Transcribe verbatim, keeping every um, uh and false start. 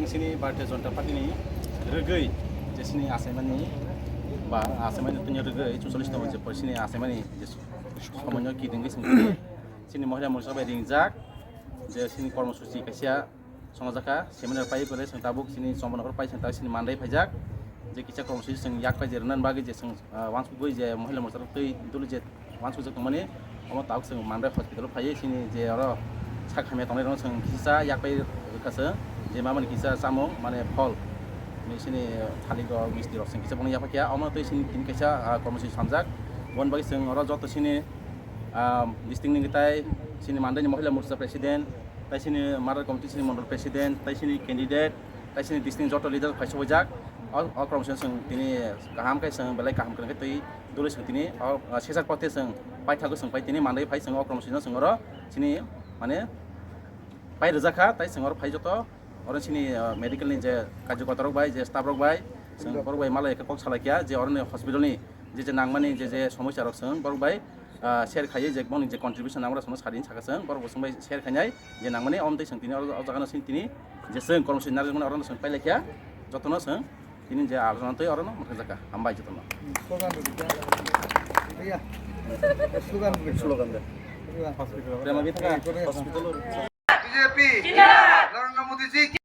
Chini Bharatiya Janata Party ni rwgwi je chini achaimani ba achaimani tini rwgwi chuchallis tong je chini achaimani je somoino kidingwi chwng chini Mohila Morcha bai ringjak je chini kormosuchi kaisa songjakha seminar pai pore chwng tabuk chini Chombonogor pai chwng tabuk chini Mandai phaijak je kisa kormosuchi chwng yak pai je rwna bagwi je chwng, ah, wansukgwi je Mohila Morcha twi dulu je wansukjak tongmani, omo tabuk chwng Mandai hospital phaiwi chini je oro sak hamya tongnai rokno chwng kisa yak pai rwkha chwng, je mamani kisa chamung mane phol, chini thalik rok misti rok chwng kisa bono yak pai kha, omo twi chini tini kaisa, ah, kormosuchi samjak, boni bagwi chwng oro joto chini, ah, district ni tai chini Mandai ni Mohila Morcha president, tai chini Mother Committee chini Mondol president, tai chini candidate, tai chini district joto leader phai sobaijak. O, o kormosuchi chwng tini kaham khe chwng belai kaham kwrwng khe twi dului chwng tini o, o, sesar pothe chwng paithago chwng pai tini Mandai phai chwng o kormosuchi no chwng oro chini mane pai rwjakha, tai chwng oro phai joto oro chini, o, medical ni je karjokota rok bai je staff rok bai chwng borok bai malai khe kok salai kha je oro ni hospital ni je je nangmani je je somosya rok chwng borok bai ah, share khaiwi je boni je contribution nangmani sadi saka chwng borok bo chwng bai share khainai je nangmani omo twi chwng tini oro o jaga no chwng tini je chwng kormosuchi narwkmani oro no chwng pailai kha jotono chwng tini je alochona twi oro no mwthangjakha hambai jotono. Slogan rwdi kya? Iya. Slogan rwdi. Slogan de. Iya. Prema Gita. Iya, iya. Hospital. B J P. Narendra Modi ji ki.